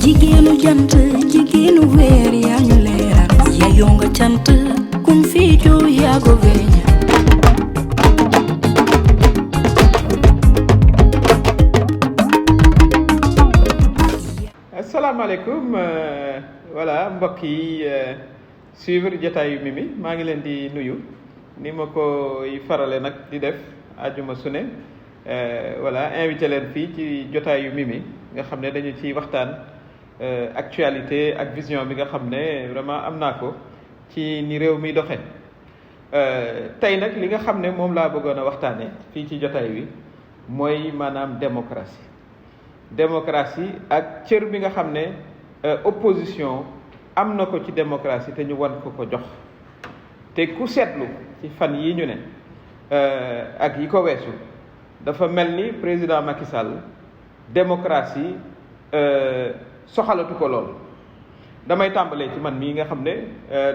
jigéenu jant jigéenu weer yaa ñu leeral yeyoo nga cant kun fii joo yaa ko weeña asalaamaaleykum voilà mbokk yi suivre jotaayu Mimi maa ngi leen di nuyu ni ma koy farale nag di def àjjuma su ne voilà invité leen fii ci jotaayu Mimi nga xam ne dañu ci waxtaan actualité ak vision bi nga xam ne vraiment am naa ko ci ni réew mi doxe tey nag li nga xam ne moom laa bëggoon a waxtaane fii ci jotaay wi mooy maanaam démocratie ak cër bi nga xam ne opposition am na ko ci démocratie te ñu wan ko jox te ku seetlu ci fan yi ñu ne ak yi ko weesu dafa mel ni président Macky Sall démocratie soxalatu ko lool. damay tàmbalee ci man mii nga xam ne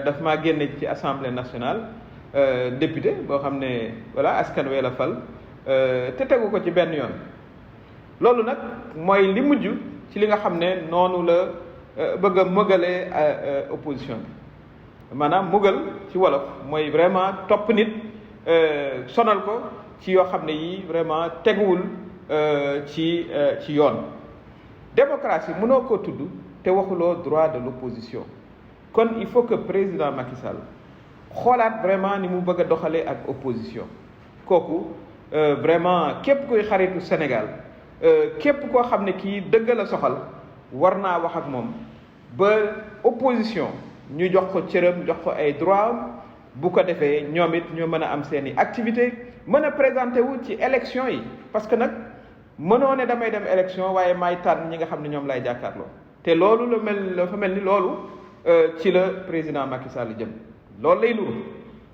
daf maa génne ci assemblée nationale député boo xam ne voilà askan wee la fal te tegu ko ci benn yoon. loolu nag mooy li mujj ci li nga xam ne noonu la bëgg a mëgalee opposition bi maanaam mëgal ci wolof mooy vraiment topp nit sonal ko ci yoo xam ne yi vraiment teguwul ci yoon. démocratie mënoo koo tudd te waxuloo droit de l'opposition kon il faut que président Macky Sall xoolaat vraiment ni mu bëgg a doxalee ak opposition kooku vraiment képp kuy xaritu Sénégal képp koo xam ne kii dëgg la soxal war naa wax ak moom ba opposition ñu jox ko cëram jox ko ay droit bu ko defee ñoom it ñu mën a am seeni activité mën a présenté wu ci élection yi parce que nag mënoo ne damay dem élection waaye maay tànn ñi nga xam ne ñoom lay jàkkaarloo te loolu dafa mel ni loolu ci la président Macky Sall jëm loolu lay nuru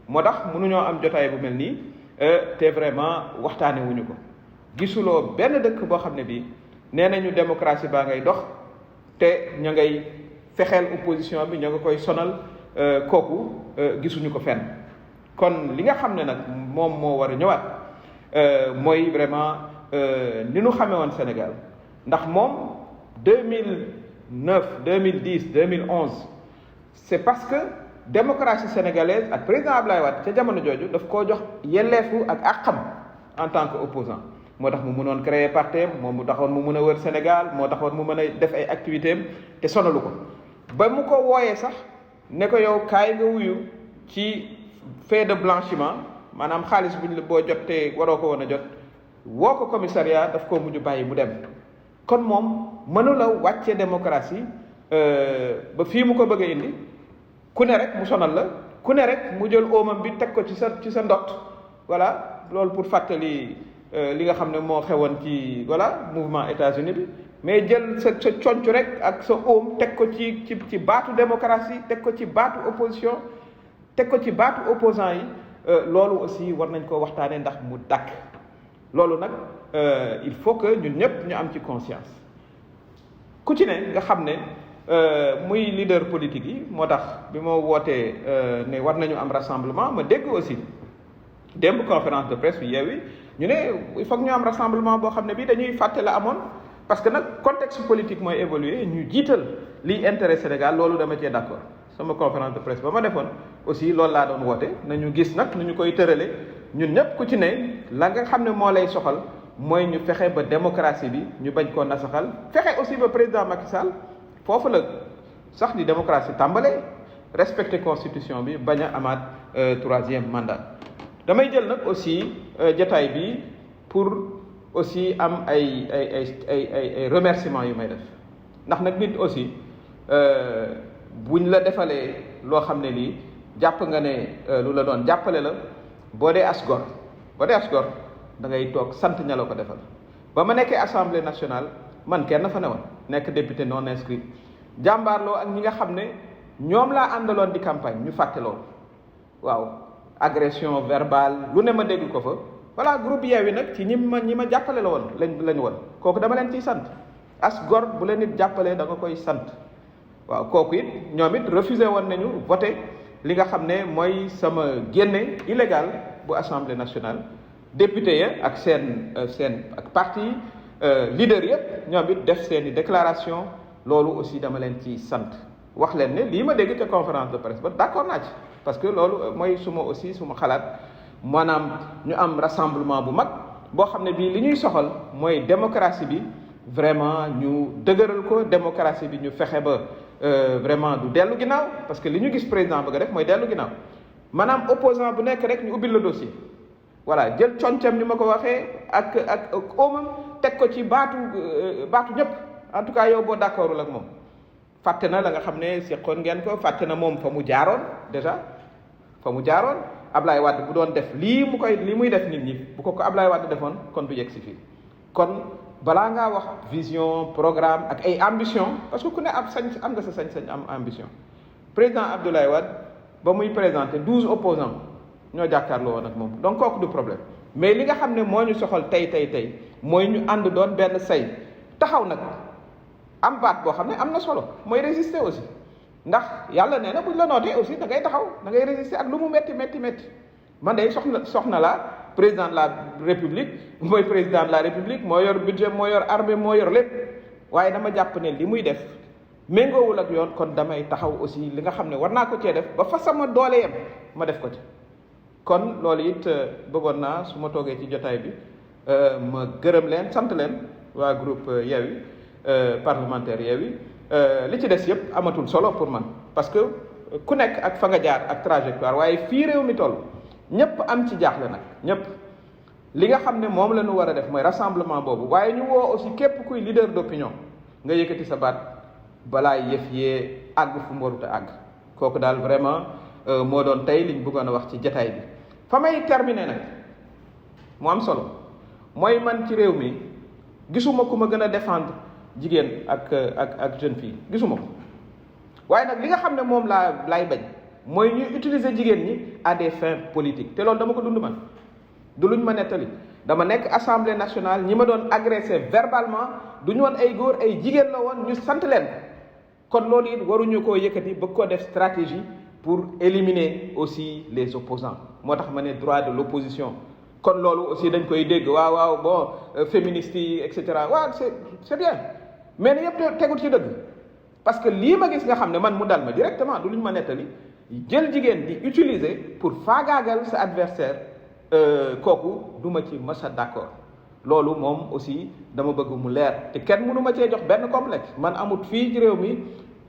moo tax mënuñoo am jotaay bu mel nii te vraiment waxtaane wuñu ko gisuloo benn dëkk boo xam ne bii nee nañu démocratie baa ngay dox te ña ngay fexeel opposition bi ña nga koy sonal kooku gisuñu ko fenn kon li nga xam ne nag moom moo war a ñëwaat mooy vraiment ni ñu xamee woon Sénégal ndax moom 2009 2010 2011 c'est parce que démocratie sénégalaise ak président Abdoulaye Wade ca jamono jooju daf koo jox yelleefu ak àqam en tant que opposant moo tax mu mënoon créer parti moom mu taxoon mu mën a wër Sénégal moo taxoon mu mën a def ay activités am te sonalu ko ba mu ko wooyee sax ne ko yow kaay nga wuyu ci fait de blanchiment maanaam xaalis buñ la boo jot te waroo ko woon a jot woo ko commissariat daf koo mujj bàyyi mu dem kon moom mënula wàcce démocratie ba fii mu ko bëgg a indi ku ne rek mu sonal la ku ne rek mu jël oomam bi teg ko ci sa ndott voilà loolu pour fàttali li nga xam ne moo xewoon ci voilà mouvement États-Unis bi mais jël sa conc rek ak sa oom teg ko ci baatu démocratie teg ko ci baatu opposition teg ko ci baatu opposant yi loolu aussi war nañ ko waxtaanee ndax mu dakk loolu nag il faut que ñun ñëpp ñu am ci conscience ku ci ne nga xam ne muy leader politique yi moo tax bi ma wootee ne war nañu am rassemblement ma dégg aussi démb conférence de presse bi Yewwi ñu ne il faut que ñu am rassemblement boo xam ne bii dañuy fàtte la amoon parce que nag contexte politique mooy évoluer ñu jiital liy intérêt Sénégal loolu dama cee d'accord sama conférence de presse ba ma defoon aussi loolu laa doon woote nañu gis nag nu ñu koy tërale ñun ñëpp ku ci ne la nga xam ne moo lay soxal mooy ñu fexe ba démocratie bi ñu bañ koo nasaxal fexe aussi ba président Macky Sall foofu la sax di démocratie tàmbalee respecter constitution bi bañ a amaat troisième mandat. damay jël nag aussi jataay bi pour aussi am ay remerciements yu may def ndax nag nit aussi buñ la defalee loo xam ne lii jàpp nga ne lu la doon jàppale la boo dee as gor da ngay toog sant ña la ko defal. ba ma nekkee assemblée nationale man kenn fa ne woon nekk député non inscrit jàmbaarloo ak ñi nga xam ne ñoom laa àndaloon di campagne ñu fàtte loolu waaw. agression verbale lu ne ma dégg ko fa voilà groupe Yewwi nag ci ñi ma jàppale la woon lañ woon kooku dama leen ciy sant as gor bu leen nit jàppalee da nga koy sant waaw kooku it ñoom it refusé woon nañu voté li nga xam ne mooy sama génne illégal bu assemblée nationale député ya ak seen ak parti leader yëpp ñoom it def seen i déclaration loolu aussi dama leen ci sant wax leen ne lii ma dégg ca conférence de presse ba d'accord naa ci parce que loolu mooy suma xalaat maanaam ñu am rassemblement bu mag boo xam ne bii li ñuy soxal mooy démocratie bi vraiment ñu dëgëral ko démocratie bi ñu fexe ba vraiment du dellu ginnaaw parce que li ñu gis président bëgg a def mooy dellu ginnaaw maanaam opposant bu nekk rek ñu ubbil le dossier voilà jël concam ni ma ko waxee ak omam teg ko ci baatu ñëpp en tout cas yow boo d'accordul ak moom fàtte na la nga xam ne seqoon ngeen ko fàtte na moom fa mu jaaroon déjà fa mu jaaroon Ablaye Wade bu doon def lii muy def nit ñi bu ko Ablaye Wade defoon kon du yegg si fii kon balaa ngaa wax vision programme ak ay ambition parce que ku ne am nga sa sañ-sañ am ambition président Abdoulaye Wade ba muy présenté 12 opposants ñoo jàkkaarloo woon ak moom donc kooku du problème mais li nga xam ne moo ñu soxal tey mooy ñu ànd doon benn say taxaw nag am baat boo xam ne am na solo mooy résister aussi ndax yàlla nee na buñ la nootee aussi da ngay taxaw da ngay résister ak lu mu métti man day soxna la président de la république mooy président de la république moo yor budget moo yor armée moo yor lépp waaye dama jàpp ne li muy def méngoowul ak yoon kon damay taxaw aussi li nga xam ne war naa ko cee def ba fa sama doole yem ma def ko ci kon loolu it bëggoon naa su ma toogee ci jotaay bi ma gërëm leen sant leen waa groupe Yewwi parlementaire Yewwi li ci des yëpp amatul solo pour man parce que ku nekk ak fa nga jaar ak trajectoire waaye fii réew mi toll ñëpp am ci jaaxle nag ñëpp li nga xam ne moom la ñu war a def mooy rassemblement boobu waaye ñu woo aussi képp kuy leader d'opinion nga yëkkati sa baat balaa yëf yee àgg fu mu warut a àgg kooku daal vraiment moo doon tey liñ bëggoon a wax ci jataay bi fa may terminer nag mu am solo mooy man ci réew mi gisuma ku ma gën a défendre jigéen ak jeune fille gisuma ko waaye nag li nga xam ne moom laay bañ mooy ñuy utiliser jigéen ñi à des fins politiques te loolu dama ko dund man du luñ ma nettali dama nekk assemblée nationale ñi ma doon agressé verbalement du ñu woon ay góor ay jigéen la woon ñu sant leen kon loolu it waruñu koo yëkkati bëgg ko def stratégie pour éliminer aussi les opposants moo tax ma ne droit de l'opposition kon loolu aussi dañ koy dégg waaw bon féministes yi et cetera waaw c'est bien mais ne yëpp tegul ci dëgg parce que lii ma gis nga xam ne man mu dal ma directement du luñ ma nettali jël jigéen di utiliser pour faagaagal sa adversaire kooku du ma ci mës a d'accord loolu moom aussi dama bëgg mu leer te kenn mënu ma cee jox benn complexe man amut fii ci réew mi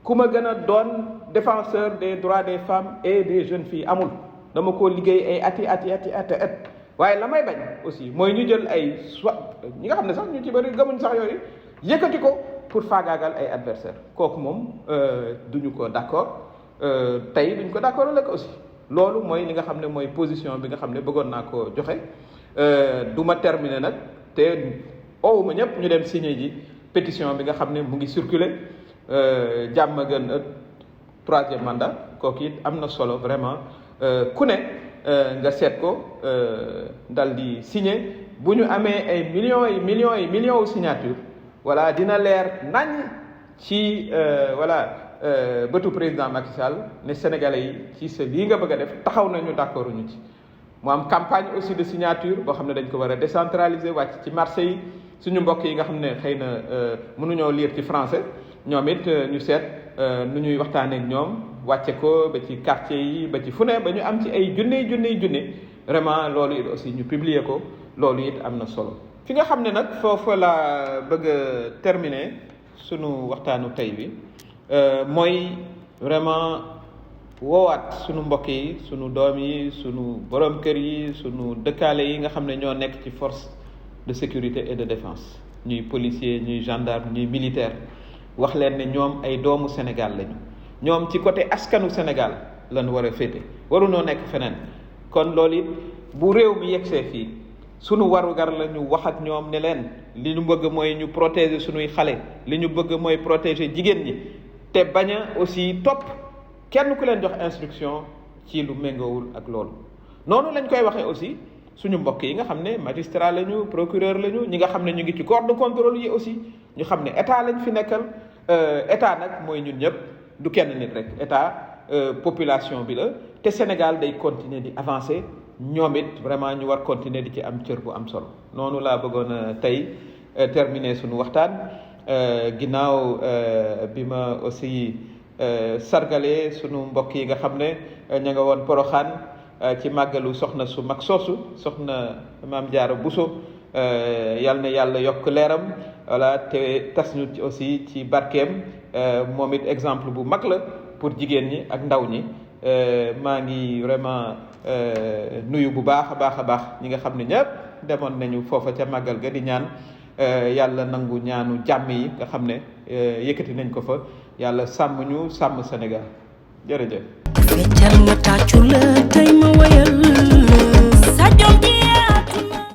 ku ma gën a doon défenseur des droits des femmes et des jeunes filles amul dama koo liggéey ay ati waaye la may bañ aussi mooy ñu jël ay soit ñi nga xam ne sax ñu ci bëri gëmuñ sax yooyu yëkkati ko pour faagaagal ay adversaire kooku moom duñu ko d'accord tey duñ ko d'accord la ko aussi loolu mooy li nga xam ne mooy position bi nga xam ne bëggoon naa ko joxe du ma terminer nag te oowuma ñëpp ñu dem signer ji pétition bi nga xam ne mu ngi circuler jàmm gën 3e mandat kooku it am na solo vraiment ku ne nga seet ko dal di signer bu ñu amee ay millions signature voilà dina leer nañ ci bëtu président Macky Sall ne sénégalais yi ci sa lii nga bëgg a def taxaw nañu d'accord ñu ci mu am campagne aussi de signature boo xam ne dañ ko war a décentraliser wàcc ci marché yi suñu mbokk yi nga xam ne xëy na mënuñoo lire ci français ñoom it ñu seet nu ñuy waxtaanee ak ñoom wàcce ko ba ci quartier yi ba ci fu ne ba ñu am ci ay junni vraiment loolu it aussi ñu publier ko loolu it am na solo fi nga xam ne nag foofu la bëgg a terminer sunu waxtaanu tey bi mooy vraiment woowaat sunu mbokk yi sunu doom yi sunu borom kër yi sunu dëkkaale yi nga xam ne ñoo nekk ci force de sécurité et de défense ñuy policier ñuy gendarme ñuy militaire wax leen ne ñoom ay doomu Sénégal lañu ñoom ci côté askanu Sénégal lañu war a féete warunoo nekk feneen kon loolu it bu réew mi yegsee fii sunu warugar la ñu wax ak ñoom ne leen li ñu bëgg mooy ñu protéger sunuy xale li ñu bëgg mooy protéger jigéen ñi te bañ a aussi topp kenn ku leen jox instruction ci lu méngoowul ak loolu noonu lañ koy waxee aussi suñu mbokk yi nga xam ne magistrat lañu procureur lañu ñi nga xam ne ñu ngi ci corps de contrôle yi aussi ñu xam ne état lañ fi nekkal état nag mooy ñun ñëpp du kenn nit rek état population bi la te Sénégal day continuer di avancer ñoom it vraiment ñu war continuer di ci am cër bu am solo noonu laa bëggoon a tey terminer suñu waxtaan ginnaaw bi ma aussi sargale sunu mbokk yi nga xam ne ña nga woon Poroxaan ci màggalu soxna su mag soosu soxna Maam Jaara Buso yal na yàlla yokk leeram voilà te tas ñu aussi ci barkeem moom it exemple bu mag la pour jigéen ñi ak ndaw ñi maa ngi vraiment nuyu bu baax a baax ñi nga xam ne ñëpp demoon nañu foofa ca màggal ga di ñaan yàlla nangu ñaanu jàmm yi nga xam ne yëkkati nañ ko fa yàlla sàmm ñu sàmm Sénégal jërëjëf. feccal ma tàccu la tey ma wayal sa jom ji